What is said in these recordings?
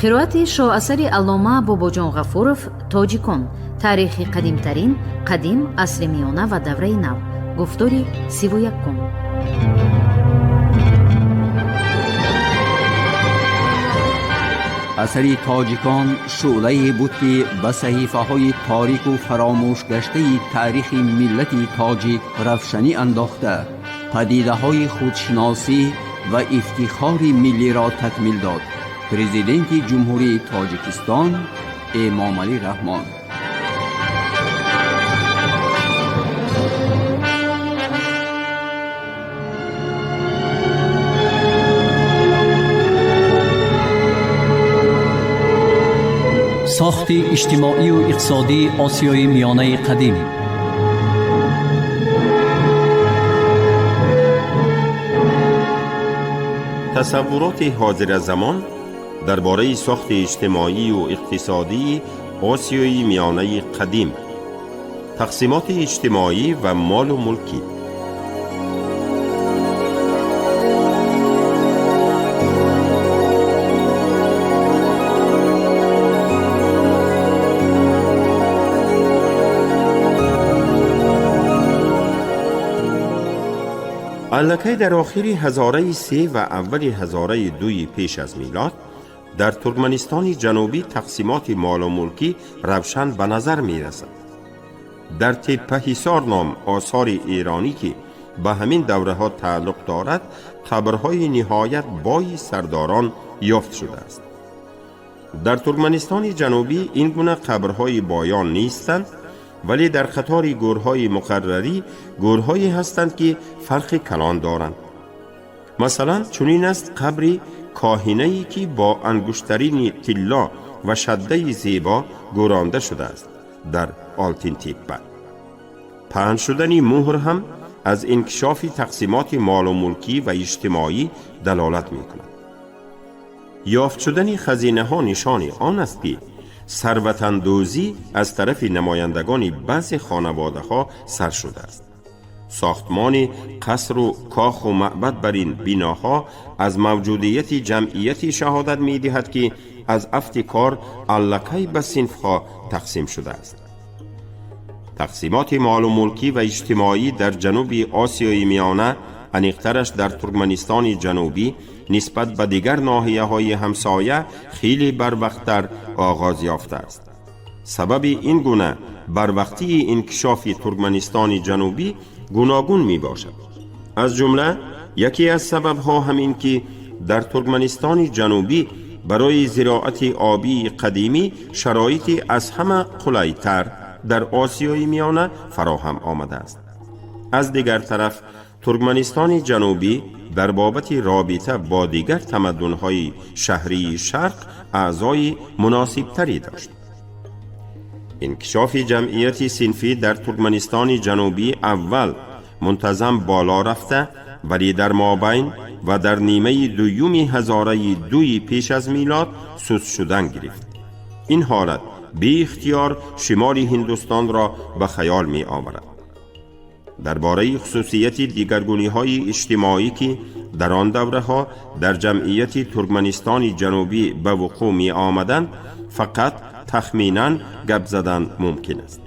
Қироати шоҳасари аллома Бобоҷон Ғафуров «Тоҷикон: таърихи қадимтарин, қадим, асри миёна ва давраи нав», гуфтори 31-ум. Асари «Тоҷикон» шӯълае буд, ки ба саҳифаҳои торику фаромӯшгаштаи таърихи миллати тоҷик равшанӣ андохта, падидаҳои худшиносӣ ва ифтихори миллиро такмил дод. Президенти Ҷумҳурии Тоҷикистон Эмомалӣ Раҳмон. Сохти иҷтимоию иқтисодии Осиёи Миёнаи қадим. Тасаввуроти ҳозиразамон дар бораи сохти иҷтимоию иқтисодии Осиёи Миёнаи қадим, тақсимоти иҷтимоӣ ва молу мулкӣ. Аллакай дар охири ҳазораи се ва аввали ҳазораи дуи пеш аз милод дар Туркманистони Ҷанубӣ тақсимоти молу мулкӣ равшан ба назар мерасад. Дар Теппаҳисор ном осори эронӣ, ки ба ҳамин давраҳо тааллуқ дорад, қабрҳои ниҳоят бои сардорон ёфт шудааст. Дар Туркманистони Ҷанубӣ ин гуна қабрҳои боён нестанд, вале дар қатори гӯрҳои муқаррарӣ гӯрҳое ҳастанд, ки фарқи калон доранд. Масалан, чунин аст қабри коҳинае, ки бо ангуштарини тилло ва шаддаи зебо гӯронда шудааст дар Олтинтеппа. Паҳн шудани муҳр ҳам аз инкишофи тақсимоти молу мулкӣ ва иҷтимоӣ далолат мекунад. Ёфт шудани хазинаҳо нишони он аст, ки сарватандӯзӣ аз тарафи намояндагони баъзе хонаводаҳо сар шудааст. Сохтмони қасру коху маъбад бар ин биноҳо аз мавҷудияти ҷамъияте шаҳодат медиҳад, ки аз афти кор аллакай ба синфҳо тақсим шудааст. Тақсимоти молу мулкӣ ва иҷтимоӣ дар ҷануби Осиёи Миёна, аниқтараш дар Туркманистони Ҷанубӣ, нисбат ба дигар ноҳияҳои ҳамсоя хеле барвақттар оғоз ёфтааст. Сабаби ин гуна барвақтии инкишофи Туркманистони Ҷанубӣ гуногун мебошад. Аз ҷумла яке аз сабабҳо ҳамин ки дар Туркманистони Ҷанубӣ барои зироати обии қадимӣ шароити аз ҳама қулайтар дар Осиёи Миёна фароҳам омадааст. Аз дигар тараф, Туркманистони Ҷанубӣ дар бобати робита бо дигар тамаддунҳои шаҳрии Шарқ аъзои муносибтаре дошт. Инкишофи ҷамъияти синфӣ дар Туркманистони Ҷанубӣ аввал мунтазам боло рафта, вале дар мобайн ва дар нимаи дуюми ҳазораи дуи пеш аз милод суст шудан гирифт. Ин ҳолат беихтиёр шимоли Ҳиндустонро ба хаёл меоварад. Дар бораи хусусияти дигаргуниҳои иҷтимоӣ, ки дар он давраҳо дар ҷамъияти Туркманистони Ҷанубӣ ба вуқӯъ меомаданд, фақат тахминан гап задан мумкин аст.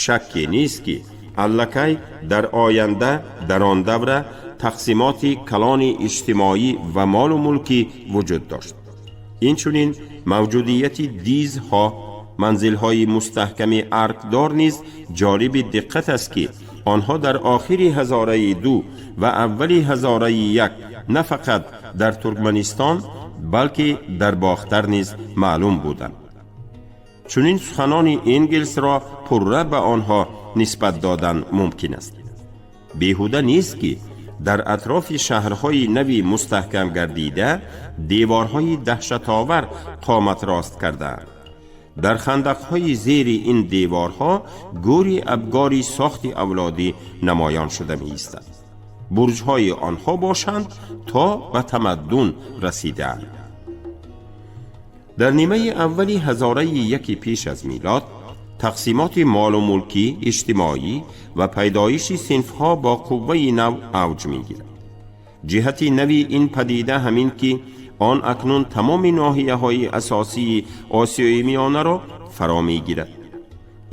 Шакке нест, ки аллакай дар оянда дар он давра тақсимоти калони иҷтимоӣ ва молу мулкӣ вуҷуд дошт. Инчунин мавҷудияти дизҳо, манзилҳои мустаҳками аркдор низ ҷолиби диққат аст, ки онҳо дар охири ҳазораи ду ва аввали ҳазораи як на фақат дар Туркманистон, балки дар Бохтар низ маълум буданд. Чунин суханони Энгелсро пурра ба онҳо нисбат додан мумкин аст: беҳуда нест, ки дар атрофи шаҳрҳои нави мустаҳкам гардида деворҳои даҳшатовар қомат рост кардаанд. Дар хандақҳои зери ин деворҳо гӯри абгори сохти авлодӣ намоён шуда меистад. Бурҷҳои онҳо бошанд, то ба тамаддун расидаанд. Дар нимаи аввали ҳазораи яки пеш аз милод Тақсимоти молу мулкӣ, иҷтимоӣ ва пайдоиши синфҳо бо қувваи нав авҷ мегирад. Ҷиҳати нави ин падида ҳамин ки он акнун тамоми ноҳияҳои асосии Осиёи Миёнаро фаро мегирад.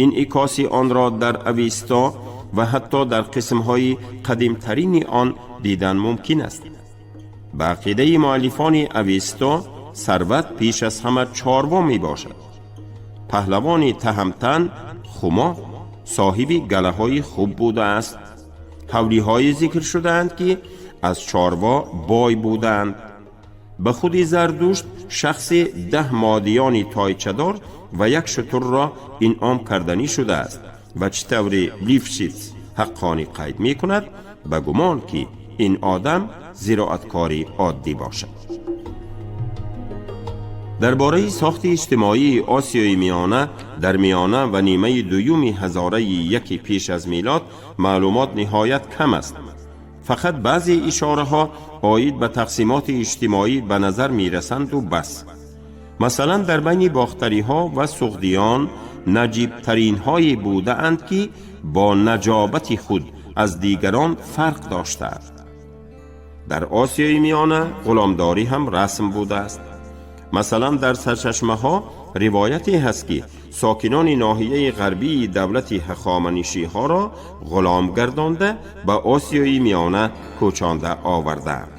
Инъикоси онро дар Авесто ва ҳатто дар қисмҳои қадимтарини он дидан мумкин аст. Ба ақидаи муаллифони Авесто, сарват пеш аз ҳама чорво мебошад. Паҳлавони Таҳамтан Хумо соҳиби галаҳои хуб будааст. Ҳавлиҳое зикр шудаанд, ки аз чорво бой будаанд. Ба худи Зардушт шахси 10 модиёни тойчадор ва як шутурро инъом карданӣ шудааст ва чӣ тавре Лифшитс ҳаққонӣ қайд мекунад, ба гумон ки ин одам зироаткори оддӣ бошад. Дар бораи сохти иҷтимоии Осиёи Миёна дар миёна ва нимаи дуюми ҳазораи яки пеш аз милод маълумот ниҳоят кам аст. Фақат баъзе ишораҳо оид ба тақсимоти иҷтимоӣ ба назар мерасанду бас. Масалан, дар байни бохтариҳо ва суғдиён наҷибтаринҳое будаанд, ки бо наҷобати худ аз дигарон фарқ доштаанд. Дар Осиёи Миёна ғуломдорӣ ҳам расм будааст. Масалан, дар сарчашмаҳо ривояте ҳаст, ки сокинони ноҳияи ғарбии давлати ҳахоманишиҳоро ғулом гардонда ба Осиёи Миёна кӯчонда овардаанд.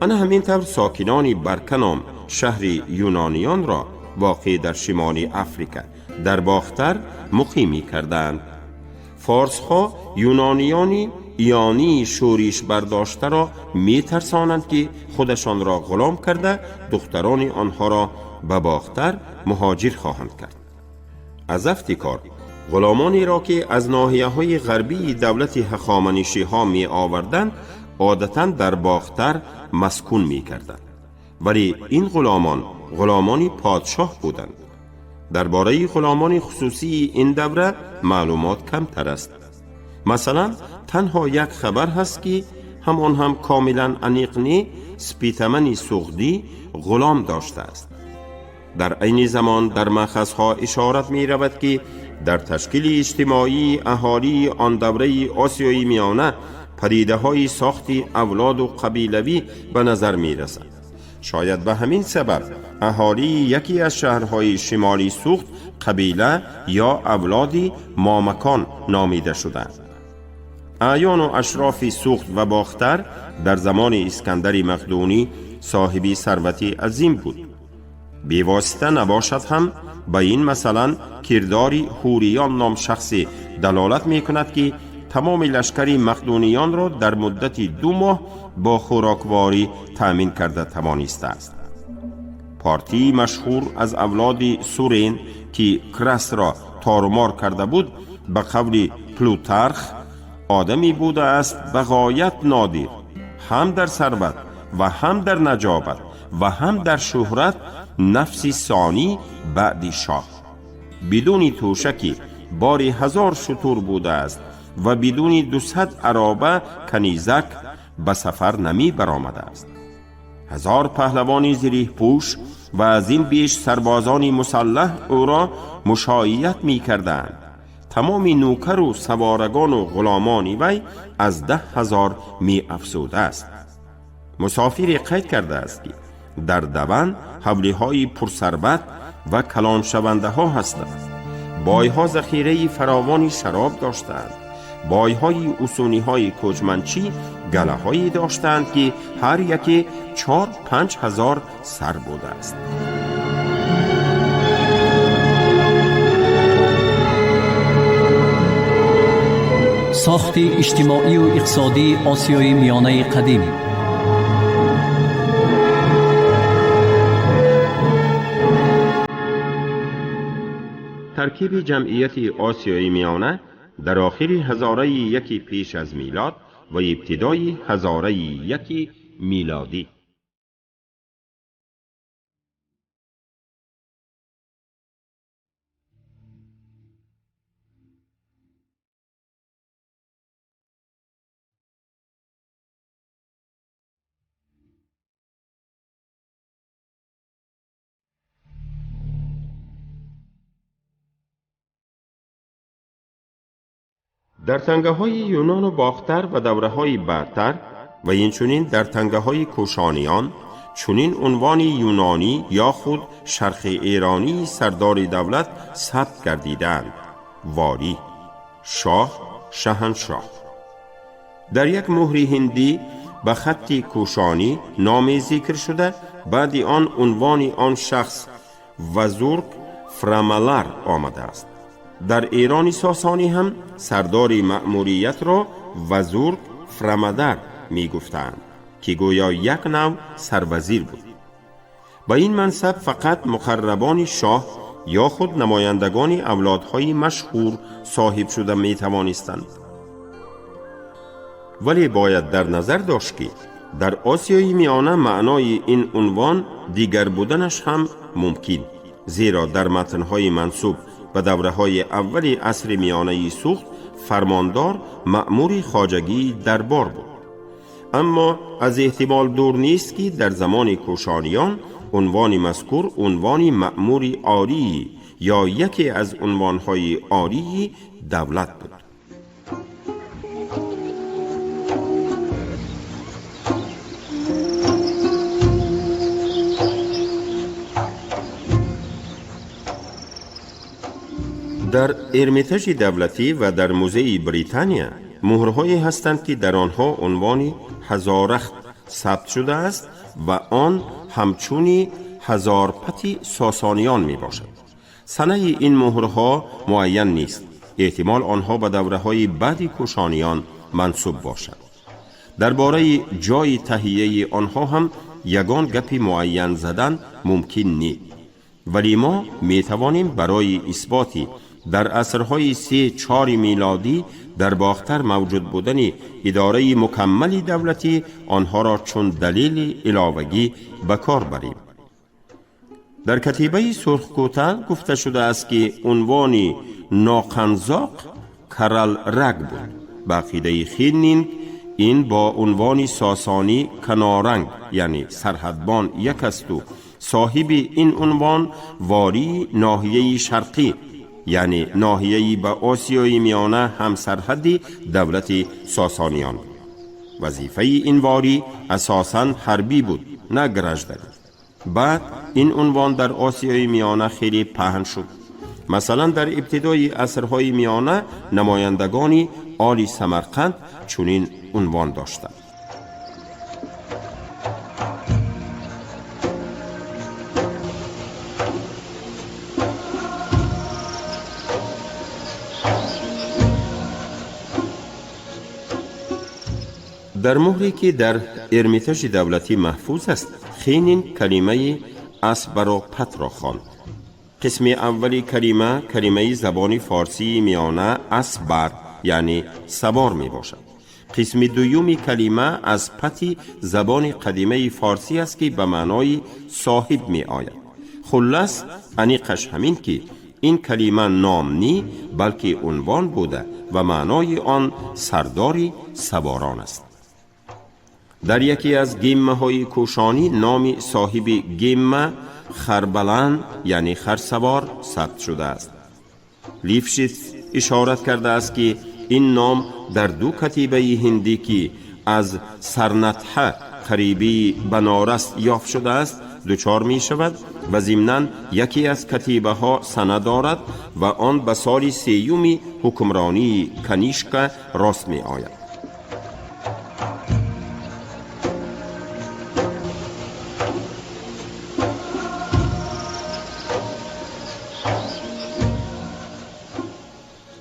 Ана ҳамин тавр сокинони Барканом, шаҳри юнониёнро воқеъ дар шимоли Африка, дар Бохтар муқимӣ кардаанд. Форсҳо юнониёни ионии шӯриш бардоштаро метарсонанд, ки худашонро ғулом карда духтарони онҳоро ба Бохтар муҳоҷир хоҳанд кард. Аз афти кор ғуломонеро, ки аз ноҳияҳои ғарбии давлати ҳахоманишиҳо меоварданд, одатан дар Бохтар маскун мекарданд. Вале ин ғуломон ғуломони подшоҳ буданд. Дар бораи ғуломони хусусии ин давра маълумот камтар аст. Масалан, танҳо як хабар ҳаст, ки ҳамон ҳам комилан аниқ не, Спитамани Суғдӣ ғулом доштааст. Дар айни замон дар манхазҳо ишорат меравад, ки дар ташкили иҷтимоии аҳолии он давраи Осиёи Миёна падидаҳои сохти авлоду қабилавӣ ба назар мерасад. Шояд ба ҳамин сабаб аҳолии яке аз шаҳрҳои шимоли Суғд қабила ё авлоди Момакон номида шуданд. Аъёну ашрофи Суғд ва Бохтар дар замони Искандари Мақдунӣ соҳиби сарвати азим буд. Бевосита набошад ҳам ба ин масалан кирдори Ҳуриён ном шахсе далолат мекунад, ки тамоми лашкари мақдуниёнро дар муддати 2 моҳ бо хӯрокворӣ таъмин карда тавонистааст. Партии машҳур аз авлоди Сурен, ки Красро торумор карда буд, ба қавли Плутарх одаме будааст ба ғоят нодир, ҳам дар сарват ва ҳам дар наҷобат ва ҳам дар шӯҳрат, нафси сонӣ баъди шоҳ. Бидуни тӯшаки бори 1000 шутур будааст ва бидуни 200 ароба канизак ба сафар намебаромадааст. 1000 паҳлавони зиреҳпӯш ва аз ин беш сарбозони мусаллаҳ ӯро мушоият мекарданд. Тамоми нӯкару саворагону ғуломони вай аз 10,000 меафзудааст. Мусофире қайд кардааст, ки дар Даван ҳавлиҳои пурсарват ва калоншавандаҳо ҳастанд. Бойҳо захираи фаровони шароб доштаанд. Бойҳои усуниҳои кӯчманчӣ галаҳое доштаанд, ки ҳар яке 4-5 ҳазор сар будааст. Сохти иҷтимоию иқтисодии Осиёи Миёнаи қадим. Таркиби ҷамъияти Осиёи Миёна дар охири ҳазораи яки пеш аз милод ва ибтидои ҳазораи яки милодӣ. Дар тангаҳои Юнону Бохтар ва давраҳои баъдтар ва инчунин дар тангаҳои Кушониён чунин унвони юнонӣ ё худ шарқи эронии сардори давлат сабт гардидаанд: ворӣ, шоҳ, шаҳаншоҳ. Дар як муҳри ҳиндӣ ба хатти кушонӣ номе зикр шуда, баъди он унвони он шахс Вазург Фрамалар омадааст. Дар Эрони Сосонӣ ҳам сардори маъмуриятро Вазург Фрамадар мегуфтаанд, ки гӯё як нав сарвазир буд. Ба ин мансаб фақат муқаррабони шоҳ ё худ намояндагони авлодҳои машҳур соҳиб шуда метавонистанд. Вале бояд дар назар дошт, ки дар Осиёи Миёна маънои ин унвон дигар буданаш ҳам мумкин, зеро дар матнҳои мансуб ба давраҳои аввали асри миёнаи Сухт фармондор маъмури хоҷагии дарбор буд. Аммо аз эҳтимол дур нест, ки дар замони кушониён унвони мазкур унвони маъмури ории ё яке аз унвонҳои ории давлат буд. Дар Эрмитажи давлатӣ ва дар Музеи Британия муҳрҳое ҳастанд, ки дар онҳо унвони ҳазорахт сабт шудааст ва он ҳамчуни ҳазорпати сосониён мебошад. Санаи ин муҳрҳо муайян нест. Эҳтимол онҳо ба давраҳои баъди кушониён мансуб бошад. Дар бораи ҷойи таҳияи онҳо ҳам ягон гапи муайян задан мумкин не. Вале мо метавонем барои исботи дар асрҳои 3-4 милодӣ дар Бохтар мавҷуд будани идораи мукаммали давлатӣ онҳоро чун далели иловагӣ ба кор барем. Дар катибаи Сурхкӯтал гуфта шудааст, ки унвони Ноқанзоқ Каралраг буд. Ба ақидаи Хиннинг ин бо унвони сосонӣ Каноранг, яъне сарҳадбон, як асту соҳиби ин унвон вории ноҳияи шарқӣ, яъне ноҳияи ба Осиёи Миёна ҳамсарҳади давлати сосониён. Вазифаи ин ворӣ асосан ҳарбӣ буд, на гражданӣ. Баъд ин унвон дар Осиёи Миёна хеле паҳн шуд. Масалан, дар ибтидои асрҳои миёна намояндагони оли Самарқанд чунин унвон доштанд. Дар муҳре, ки дар Эрмитажи давлатӣ маҳфуз аст, Хенин калимаи асбаропатро хонд. Қисми аввали калима калимаи забони форсии миёна асбар, яъне савор мебошад. Қисми дуюми калима аз пати забони қадимаи форсӣ аст, ки ба маънои соҳиб меояд. Хуллас, аниқаш ҳамин, ки ин калима ном нӣ, балки унвон буда ва маънои он сардори саворон аст. Дар яке аз гиммаҳои кӯшонӣ номи соҳиби гимма Харбалан, яъне харсавор, сабт шудааст. Лифшитс ишорат кардааст, ки ин ном дар ду катибаи ҳиндӣ, ки аз Сарнатҳа қарибии Банорас ёфт шудааст, дучор мешавад ва зимнан яке аз катибаҳо сана дорад ва он ба соли сеюми ҳукмронии Канишка рост меояд.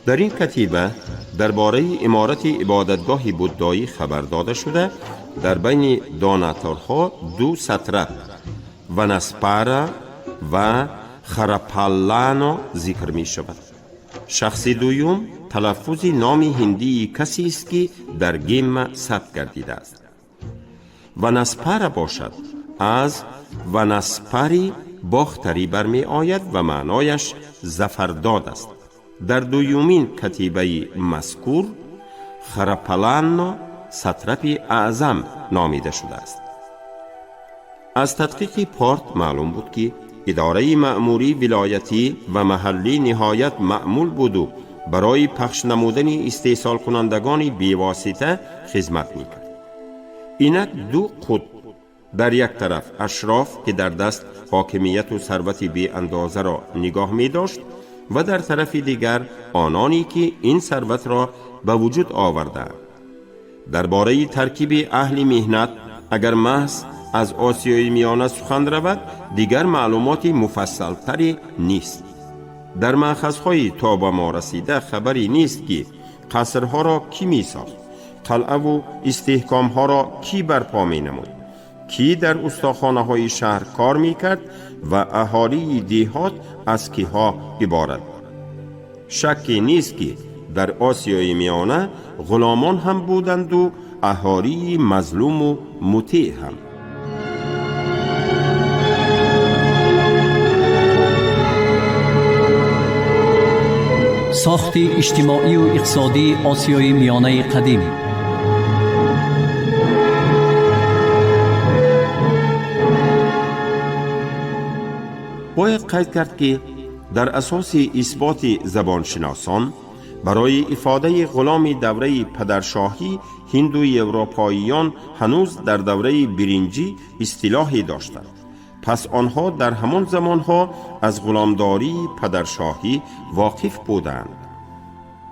Дар ин катиба дар бораи иморати ибодатгоҳи буддоӣ хабар дода шуда, дар байни донаторҳо ду сатрап Ванаспара ва Харапаллано зикр мешавад. Шахси дуюм талаффузи номи ҳиндии касест, ки дар гемма сабт гардидааст. Ванаспара бошад, аз Ванаспари бохтарӣ бармеояд ва маънояш зафардод аст. Дар дуюмин катибаи мазкур Харапаланно сатрапи аъзам номида шудааст. Аз тадқиқи Порт маълум буд, ки идораи маъмурӣ вилоятӣ ва маҳаллӣ ниҳоят маъмул буду Барои пахш намудани истеҳсолкунандагони бевосита хизмат мекард. Инак ду қутб: дар як тараф ашроф, ки дар даст ҳокимияту сарвати беандозаро нигоҳ медошт, ва дар тарафи дигар ононе, ки ин сарватро ба вуҷуд овардаанд. Дар бораи таркиби аҳли меҳнат агар маҳз аз Осиёи Миёна сухан равад, дигар маълумоти муфассалтаре нест. Дар маъхазҳои то ба мо расида хабаре нест, ки қасрҳоро кӣ месохт, қалъаву истиҳкомҳоро кӣ барпо менамуд, кӣ дар устохонаҳои шаҳр кор мекард ва аҳолии деҳот аз киҳо иборат буд. Шакке нест, ки дар Осиёи Миёна ғуломон ҳам буданду аҳолии мазлуму мутеъ ҳам. Сохти иҷтимоию иқтисодии Осиёи Миёнаи қадим. Бояд қайд кард, ки дар асоси исботи забоншиносон барои ифодаи ғуломи давраи падаршоҳӣ ҳинду европоиён ҳанӯз дар давраи биринҷӣ истилоҳе доштанд. Пас онҳо дар ҳамон замонҳо аз ғуломдории падаршоҳӣ воқиф буданд.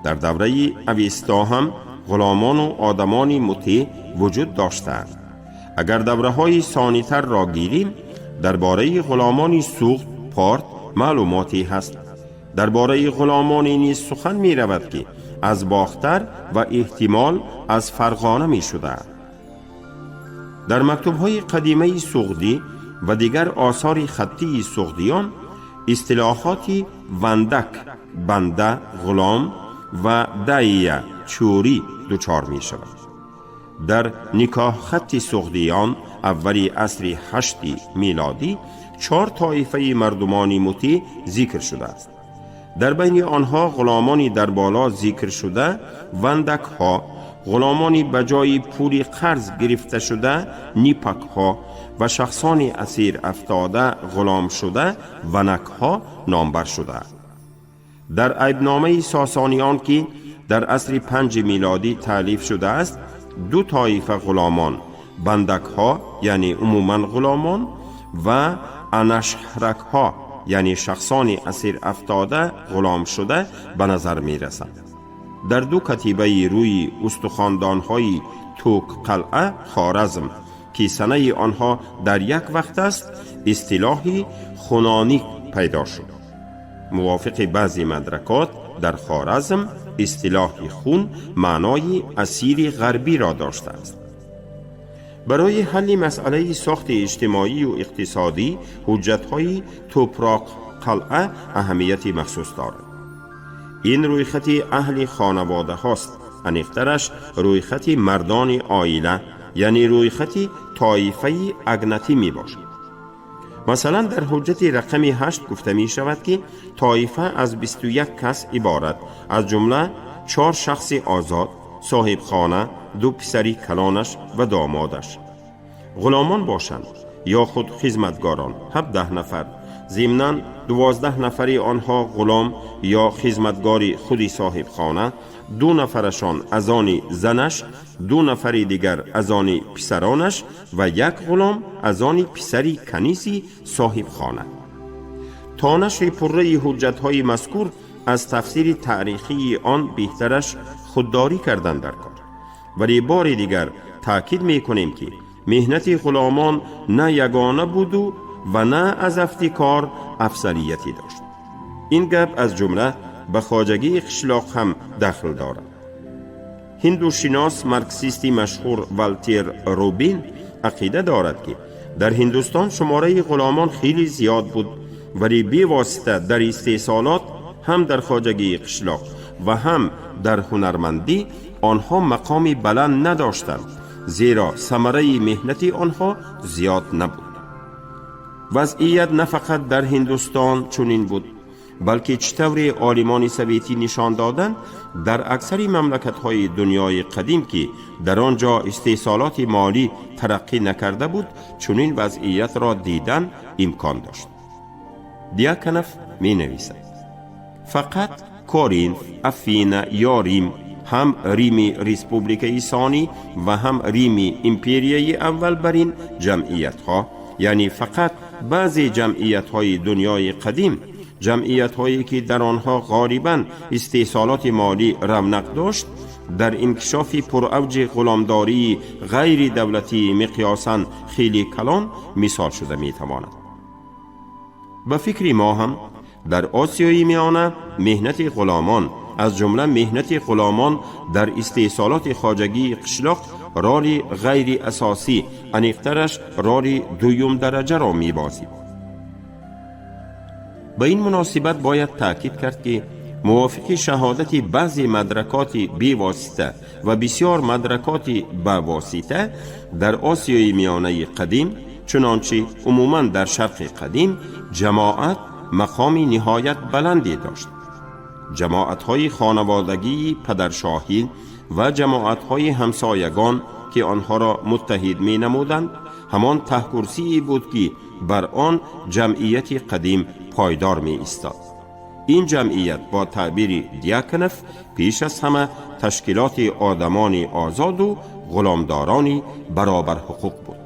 Дар давраи Авесто ҳам ғуломону одамони мутеъ вуҷуд доштанд. Агар давраҳои сонитарро гирем, дар бораи ғуломони Суғд, Порт маълумоте ҳаст. Дар бораи ғуломоне низ сухан меравад, ки аз Бохтар ва эҳтимол аз Фарғона мешудаанд. Дар мактубҳои қадимаи суғдӣ ва дигар осори хаттии суғдиён истилоҳоти вандак, банда, ғулом ва дайя, чӯрӣ дучор мешавад. Дар никоҳхатти суғдиён аввали асри ҳашти милодӣ чор тоифаи мардумони мутеъ зикр шудааст. Дар байни онҳо ғуломони дар боло зикр шуда, вандакҳо, ғуломони ба ҷои пули қарз гирифташуда, нипакҳо ва шахсони асир афтода ғулом шуда, ванакҳо номбар шудаанд. Дар айбномаи сосониён, ки дар асри панҷи милодӣ таълиф шудааст, ду тоифа ғуломон: бандакҳо, яъне умуман ғуломон, ва анашҳракҳо, яъне шахсони асир афтода ғулом шуда ба назар мерасанд. Дар ду катибаи рӯи устухондонҳои Тӯкқалъа, Хоразм, ки санаи онҳо дар як вақт аст, истилоҳи хуноник пайдо шуд. Мувофиқи баъзе мадракот, дар Хоразм истилоҳи хун маънои асири ғарбиро доштааст. Барои ҳалли масъалаи сохти иҷтимоию иқтисодӣ ҳуҷҷатҳои Тӯпроқ қалъа аҳамияти махсус дорад. Ин рӯйхати аҳли хонаводаҳост, аниқтараш рӯйхати мардони оила, яъне рӯйхати тоифаи агнатӣ мебошад. Масалан, дар ҳуҷҷати рақами 8 гуфта мешавад, ки тоифа аз 21 кас иборат, аз ҷумла чор шахси озод, соҳибхона, ду писари калонаш ва домодаш. Ғуломон бошанд ё худ хизматгорон 17 нафар, зимнан 12 нафари онҳо ғулом ё хизматгори худи соҳибхона, ду нафарашон аз они занаш, ду нафари дигар аз они писаронаш ва як ғулом аз они писари каниси соҳибхона. То нашри пурраи ҳуҷҷатҳои мазкур аз тафсири таърихии он беҳтараш худдорӣ кардан дар кор. Вале бори дигар таъкид мекунем, ки меҳнати ғуломон на ягона буду ва на аз афти кор афзалияте дошт. Ин гап аз ҷумла ба хоҷагии қишлоқ ҳам дахл дорад. Ҳиндушинос, марксисти машҳур Валтер Рубин ақида дорад, ки дар Ҳиндустон шумораи ғуломон хеле зиёд буд, вале бевосита дар истеҳсолот, ҳам дар хоҷагии қишлоқ ва ҳам дар ҳунармандӣ онҳо мақоми баланд надоштанд, зеро самараи меҳнати онҳо зиёд набуд. Вазъият на фақат дар Ҳиндустон чунин буд, балки чӣ тавре олимони советӣ нишон доданд, дар аксари мамлакатҳои дунёи қадим, ки дар он ҷо истеҳсолоти молӣ тараққӣ накарда буд, чунин вазъиятро дидан имкон дошт. Дьяконов менависад: фақат Коринф, Афина ё Рим, ҳам Рими республикаи сонӣ ва ҳам Рими империяи аввал бар ин ҷамъиятҳо, яъне фақат баъзе ҷамъиятҳои дунёи қадим, ҷамъиятҳое ки дар онҳо ғолибан истеҳсолоти молӣ равнақ дошт, дар инкишофи пуравҷи ғуломдории ғайридавлатии миқёсан хеле калон мисол шуда метавонад. Ба фикри мо ҳам дар Осиёи Миёна меҳнати ғуломон, аз ҷумла меҳнати ғуломон дар истеҳсолоти хоҷагии қишлоқ, роли ғайриасосӣ, аниқтараш роли дуюмдараҷаро мебозид. Ба ин муносибат бояд таъкид кард, ки мувофиқи шаҳодати баъзе мадракоти бевосита ва бисёр мадракоти бавосита, дар Осиёи Миёнаи қадим, чунончи умуман дар Шарқи қадим, ҷамоат мақоми ниҳоят баланде дошт. Ҷамоатҳои хонаводагии падаршоҳӣ ва ҷамоатҳои ҳамсоягон, ки онҳоро муттаҳид менамуданд, ҳамон таҳкурсие буд, ки бар он ҷамъияти қадим пойдор меистод. Ин ҷамъият бо таъбири Дьяконов пеш аз ҳама ташкилоти одамони озоду ғуломдорони баробарҳуқуқ буд.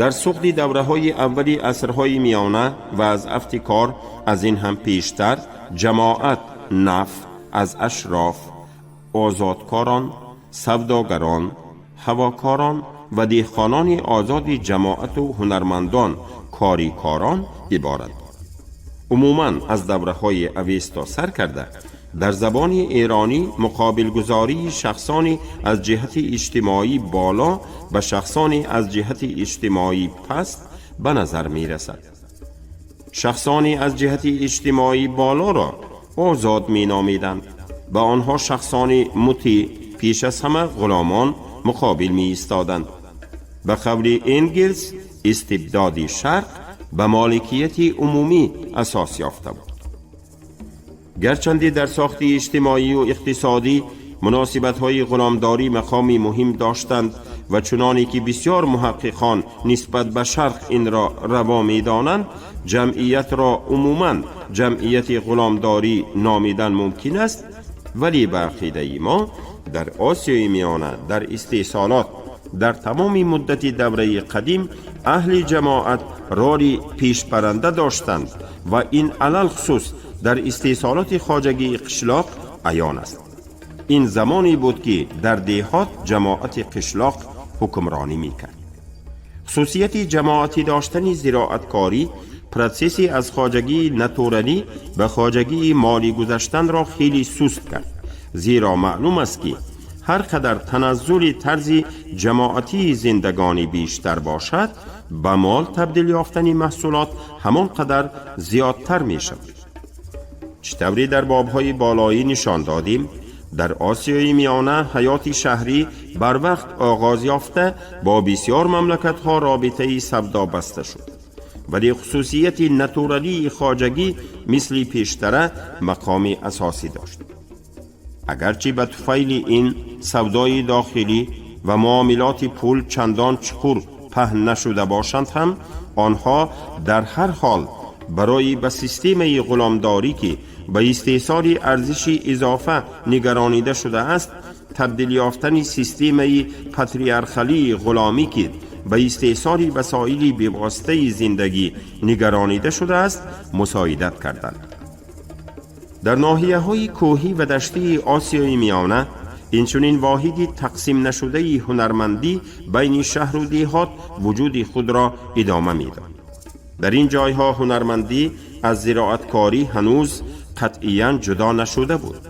Дар суғди давраҳои аввали асрҳои миёна ва аз афти кор аз ин ҳам пештар, ҷамоат наф аз ашроф, озодкорон, савдогарон, ҳавокорон ва деҳқонони озоди ҷамоату ҳунармандон, корикорон иборат буд. Умуман аз давраҳои Авесто сар карда, дар забони эронӣ муқобилгузории шахсони аз ҷиҳати иҷтимоӣ боло ба шахсони аз ҷиҳати иҷтимоӣ паст ба назар мерасад. Шахсони аз ҷиҳати иҷтимоӣ болоро озод меномиданд. Ба онҳо шахсони мутеъ, пеш аз ҳама ғуломон, муқобил меистоданд. Ба қавли Энгелс, истибдоди Шарқ ба моликияти умумӣ асос ёфта буд. Гарчанде дар сохти иҷтимоию иқтисодӣ муносибатҳои ғуломдорӣ мақоми муҳим доштанд ва чуноне ки бисёр муҳаққиқон нисбат ба Шарқ инро раво медонанд, ҷамъиятро умуман ҷамъияти ғуломдорӣ номидан мумкин аст, вале ба ақидаи мо дар Осиёи Миёна дар истеҳсолот дар тамоми муддати давраи қадим аҳли ҷамоат роли пешбаранда доштанд ва ин алалхусус дар истеҳсолоти хоҷагии қишлоқ аён аст. Ин замоне буд, ки дар деҳот ҷамоати қишлоқ ҳукмронӣ мекард. Хусусияти ҷамоатӣ доштани зироаткорӣ протсесси аз хоҷагии натуралӣ ба хоҷагии молӣ гузаштанро хеле суст кард, зеро маълум аст, ки ҳар қадар таназзули тарзи ҷамоатии зиндагонӣ бештар бошад, ба мол табдил ёфтани маҳсулот ҳамон қадар зиёдтар мешавад. Чӣ тавре дар бобҳои болоӣ нишон додем, дар Осиёи Миёна ҳаёти шаҳрӣ барвақт оғоз ёфта, бо бисёр мамлакатҳо робитаи савдо баста шуд, вале хусусияти натуралии хоҷагӣ мисли пештара мақоми асосӣ дошт. Агарчи ба туфайли ин савдои дохилӣ ва муомилоти пул чандон чуқур паҳн нашуда бошанд ҳам, онҳо дар ҳар ҳол барои ба системаи ғуломдорӣ, ки ба истеҳсоли арзиши изофа нигаронида шудааст, табдил ёфтани системаи патриархалии ғуломӣ, ки ба истеҳсоли васоили бевоситаи зиндагӣ нигаронида шудааст, мусоидат карданд. Дар ноҳияҳои кӯҳӣ ва даштии Осиёи Миёна инчунин воҳиди тақсимнашудаи ҳунармандӣ байни шаҳру деҳот вуҷуди худро идома медод. Дар ин ҷойҳо ҳунармандӣ аз зироаткорӣ ҳанӯз қатъиян ҷудо нашуда буд.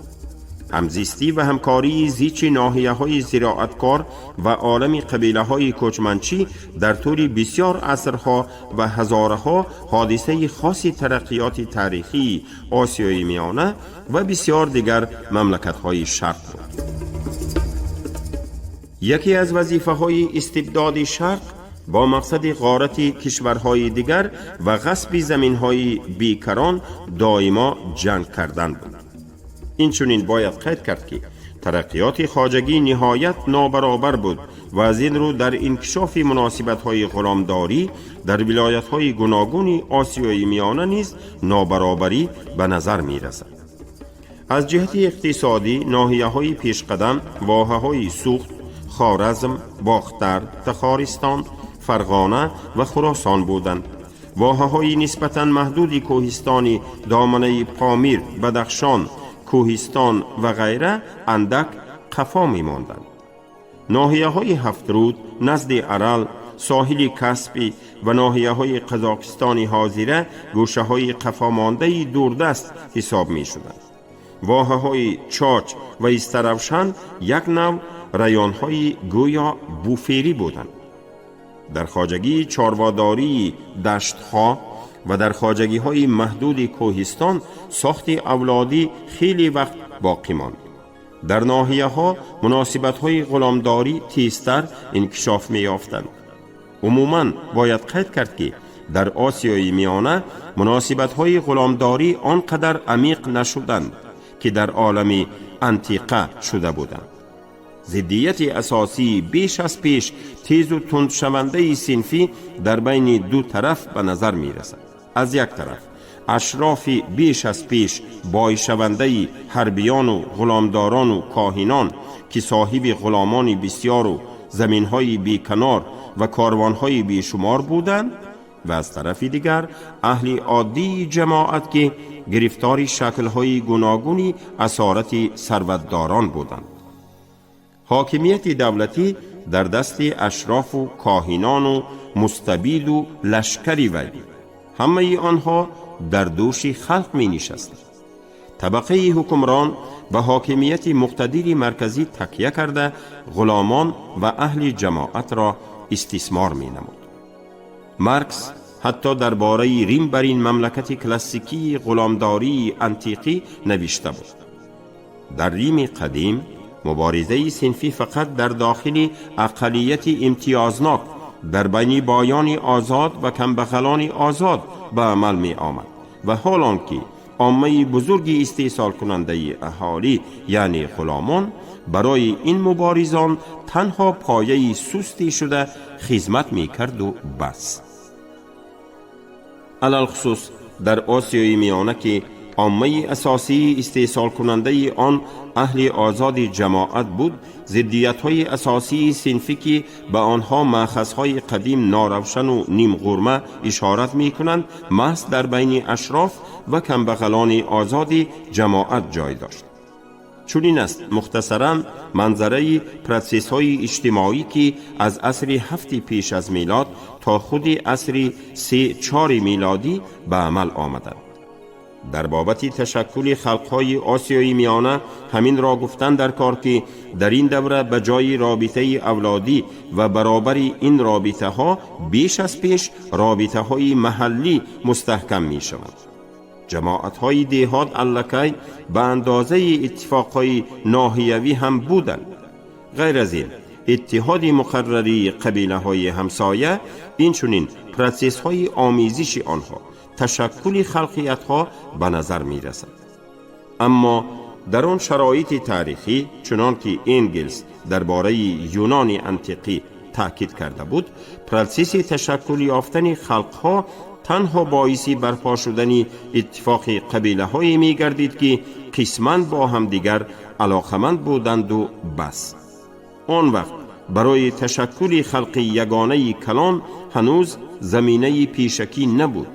Ҳамзистӣ ва ҳамкории зичи ноҳияҳои зироаткор ва олами қабилаҳои кӯчманчӣ дар тӯли бисёр асрҳо ва ҳазораҳо ҳодисаи хоси тараққиёти таърихии Осиёи Миёна ва бисёр дигар мамлакатҳои Шарқ буд. Яке аз вазифаҳои истибдоди Шарқ бо мақсади ғорати кишварҳои дигар ва ғасби заминҳои бекарон доимо ҷанг кардан буд. Инчунин бояд қайд кард, ки тараққиёти хоҷагӣ ниҳоят нобаробар буд ва аз ин рӯ дар инкишофи муносибатҳои ғуломдорӣ дар вилоятҳои гуногуни Осиёи Миёна низ нобаробарӣ ба назар мерасад. Аз ҷиҳати иқтисодӣ ноҳияҳои пешқадам воҳаҳои Суғд, Хоразм, Бохтар, Тахористон, Фарғона ва Хуросон буданд. Воҳаҳои нисбатан маҳдуди кӯҳистони доманаи Помир, Бадахшон, Кӯҳистон ва ғайра андак қафо мемонданд. Ноҳияҳои Ҳафтруд, назди Арал, соҳили Каспӣ ва ноҳияҳои Қазоқистони ҳозира гӯшаҳои қафомондаи дурдаст ҳисоб мешуданд. Воҳаҳои Чоч ва Истаравшан як нав районҳои гӯё буферӣ буданд. Дар хоҷагии чорводории даштҳо ва дар хоҷагиҳои маҳдуди кӯҳистон сохти авлодӣ хеле вақт боқӣ монд. Дар ноҳияҳо муносибатҳои ғуломдорӣ тезтар инкишоф меёфтанд. Умуман бояд қайд кард, ки дар Осиёи Миёна муносибатҳои ғуломдорӣ он қадар амиқ нашуданд, ки дар олами антиқа шуда буданд. Зиддияти асосии беш аз пеш тезу тундшавандаи синфӣ дар байни ду тараф ба назар мерасад: аз як тараф, ашрофи беш аз пеш бойшавандаи ҳарбиёну ғуломдорону коҳинон, ки соҳиби ғуломони бисьёру заминҳои беканор ва корвонҳои бешумор буданд, ва аз тарафи дигар, аҳли оддии ҷамоат, ки гирифтори шаклҳои гуногуни асорати сарватдорон буданд. Ҳокимияти давлатӣ дар дасти ашрофу коҳинону мустабиду лашкари вай, ҳамаи онҳо дар дӯши халқ менишастанд. Табақаи ҳукмрон ба ҳокимияти муқтадири марказӣ такя карда, ғуломон ва аҳли ҷамоатро истисмор менамуд. Маркс ҳатто дар бораи Рим бар ин мамлакати классикии ғуломдории антиқӣ навишта буд: «Дар Рими қадим муборизаи синфӣ фақат дар дохили ақаллияти имтиёзнок, дар байни боёни озод ва камбағалони озод ба амал меомад ва ҳол он ки оммаи бузурги истеҳсолкунандаи аҳолӣ, яъне ғуломон, барои ин муборизон танҳо пояи сусте шуда хизмат мекарду бас». Алалхусус дар Осиёи Миёна, ки оммаи асосии истеҳсолкунандаи он аҳли озоди ҷамоат буд, зиддиятҳои асосии синфӣ, ки ба онҳо маъхазҳои қадим норавшану нимғурма ишорат мекунанд, маҳз дар байни ашроф ва камбағалони озоди ҷамоат ҷой дошт. Чунин аст мухтасаран манзараи протсессҳои иҷтимоӣ, ки аз асри ҳафти пеш аз милод то худи асри 3-4 милодӣ ба амал омаданд. Дар бобати ташаккули халқҳои Осиёи Миёна ҳаминро гуфтан дар кор, ки дар ин давра ба ҷои робитаи авлодӣ ва баробари ин робитаҳо беш аз пеш робитаҳои маҳаллӣ мустаҳкам мешаванд. Ҷамоатҳои деҳот аллакай ба андозаи иттифоқҳои ноҳиявӣ ҳам буданд. Ғайр аз ин, иттиҳоди муқаррарии қабилаҳои ҳамсоя, инчунин протсессҳои омезиши онҳо, ташаккули халқиятҳо ба назар мерасад. Аммо дар он шароити таърихӣ, чунон ки Энгелс дар бораи Юнони антиқӣ таъкид карда буд, протсесси ташаккул ёфтани халқҳо танҳо боиси барпо шудани иттифоқи қабилаҳое мегардид, ки қисман бо ҳамдигар алоқаманд буданду бас. Он вақт барои ташаккули халқи ягонаи калон ҳанӯз заминаи пешакӣ набуд.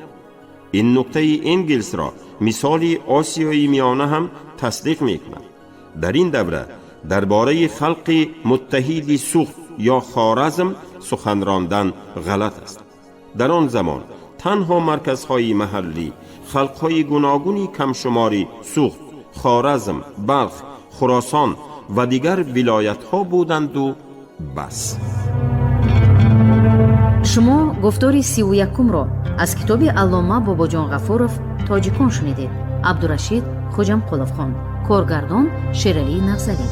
Ин нуктаи Энгелсро мисоли Осиёи Миёна ҳам тасдиқ мекунад. Дар ин давра дар бораи халқи муттаҳиди Суғд ё Хоразм сухан рондан ғалат аст. Дар он замон танҳо марказҳои маҳаллӣ, халқҳои гуногуни камшумори Суғд, Хоразм, Балх, Хуросон ва дигар вилоятҳо буданду бас. Шумо гуфтори 31-умро аз китоби аллома Бобоҷон Ғафуров «Тоҷикон» шунидед. Абдурашид Хоҷамқулов хонд, коргардон Шералӣ Нағзарӣ.